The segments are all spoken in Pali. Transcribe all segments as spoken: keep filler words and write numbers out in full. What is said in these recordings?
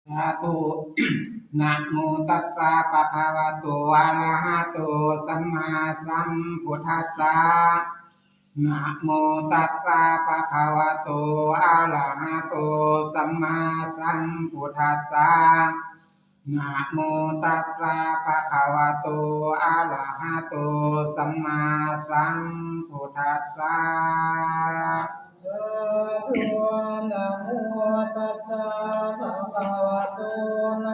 Sādhu. Namo tassa bhagavato arahato sammāsambuddhassa. Namo tassa bhagavato arahato sammāsambuddhassa. Namo tassa bhagavato arahato sammāsambuddhassa. Sādhu. Namo tassa bhagavato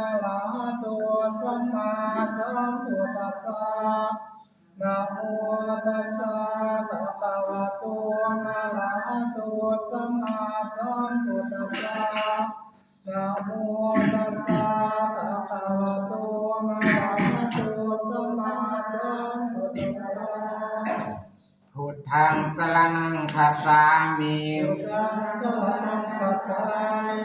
arahato sammāsambuddhassa. Namo tassa bhagavato arahato sammāsambuddhassa. Namo tassa bhagavato arahato sammāsambuddhassa. Buddhaṃ saraṇaṃ gacchāmi. Buddhaṃ saraṇaṃ gacchāmi.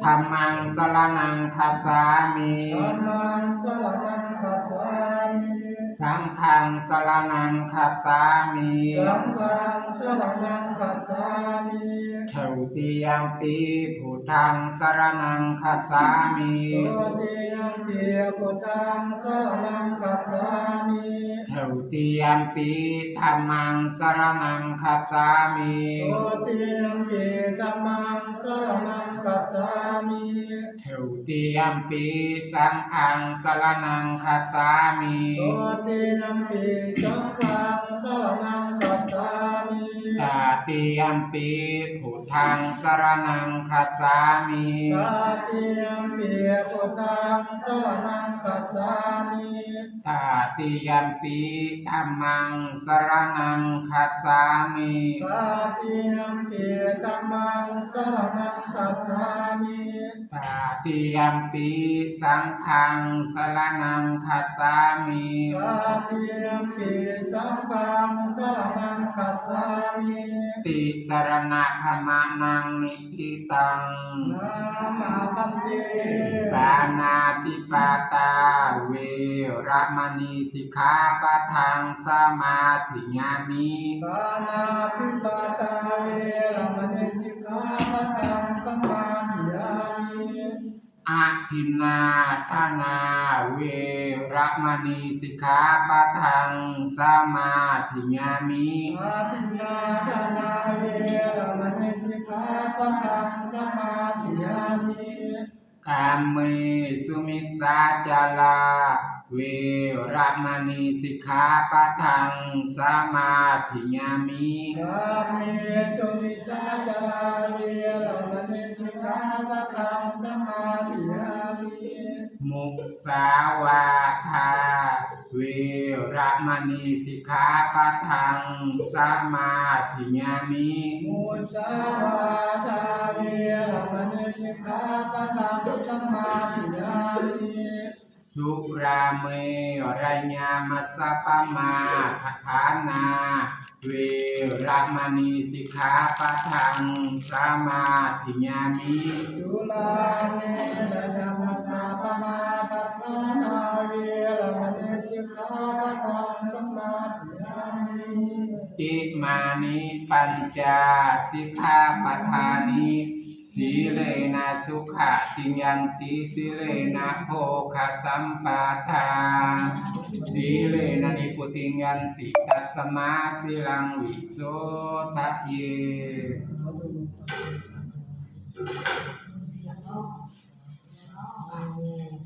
Dhammaṃ saraṇaṃ gacchāmi. Dhammaṃ saraṇaṃ gacchāmi. Saṅghaṃ saraṇaṃ gacchāmi. Saṅghaṃ saraṇaṃ gacchāmi. Dutiyampi buddhaṃ saraṇaṃ gacchāmi. Dutiyampi buddhaṃ saraṇaṃ gacchāmi. Dutiyampi dhammaṃ saraṇaṃ gacchāmi. Dutiyampi dhammaṃ saraṇaṃ gacchāmi. Dutiyampi saṅghaṃ saraṇaṃ gacchāmi. Dutiyampi saṅghaṃ saraṇaṃ gacchāmi. Tatiyampi buddhaṃ saraṇaṃ gacchāmi. Tatiyampi buddhaṃ saraṇaṃ gacchāmi. Tatiyampi dhammaṃ saraṇaṃ gacchāmi. Tatiyampi dhammaṃ saraṇaṃ gacchāmi. Tatiyampi saṅghaṃ saraṇaṃ gacchāmi. Tatiyampi saṅghaṃ saraṇaṃ gacchāmi. Tisaraṇagamanaṃ niṭṭhitaṃ. Āma bhante. Pāṇātipātā veramaṇī sikkhāpadaṃ samādiyāmi. Pāṇātipātā veramaṇī sikkhāpadaṃ samādiyāmi. Adinnādānā veramaṇī sikkhāpadaṃ samādiyāmi. Adinnādānā veramaṇī sikkhāpadaṃ samādiyāmi. Kāmesu micchācārā veramaṇī sikkhāpadaṃ samādiyāmi. Kāmesu micchācārā veramaṇī sikkhāpadaṃ samādiyāmi. Musāvādā veramaṇī sikkhāpadaṃ samādiyāmi. Musāvādā veramaṇī sikkhāpadaṃ samādiyāmi. Surāmerayamajjapamādaṭṭhānā veramaṇī sikkhāpadaṃ samādiyāmi. Surāmerayamajjapamādaṭṭhānā veramaṇī sikkhāpadaṃ samādiyāmi. Imāni pañca sikkhāpadāni. Sīlena sugatiṃ yanti, sīlena bhogasampadā, sīlena nibbutiṃ yanti, tasmā sīlaṃ visodhaye.